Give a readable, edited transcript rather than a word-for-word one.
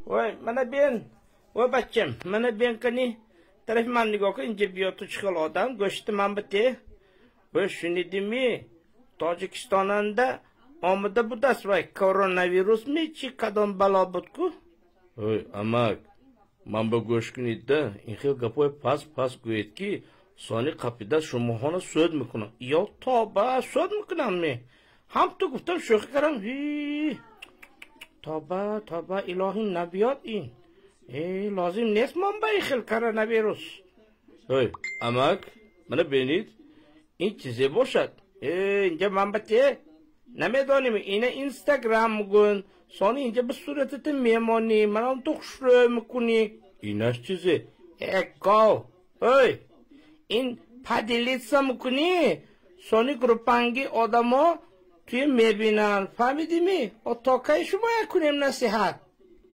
Вой, мана бен, вой бачам, мана бен, кани тарафи ман нигоҳ кун, инҷа биё, ту чӣ хел одам, гӯшти ман бите. Вой, шунидими, Тоҷикистонанда омада будаст вай коронавирусми, чи кадом бало буд-ку? Ой, амак, ман ба гӯш кунед-да, ин хел гапҳои паст паст гӯед, ки сони қапида шумоҳоно суд мекунам. Ё тоба, суд мекунам ме? Ҳам ту гуфтам, шӯхӣ кардам. Ҳи, тоба, тоба, илоҳӣ набиёд ин. Э, лозим нест мон ба ин хел коронавирус. Ой, амак, мана бинед, ин чизе бошад? Э, инҷа ман ба те намедонем, ина Инстаграм мегӯн, сони инҷа ба суратата мемонӣ, манам ту хушрӯ мекунӣ. Инаш чизе? Э, гов, ой, ин поделиться мекунӣ, сони группанги одамо туя мебинанд, фаҳмидими? То кай шумо як кунем насиҳат?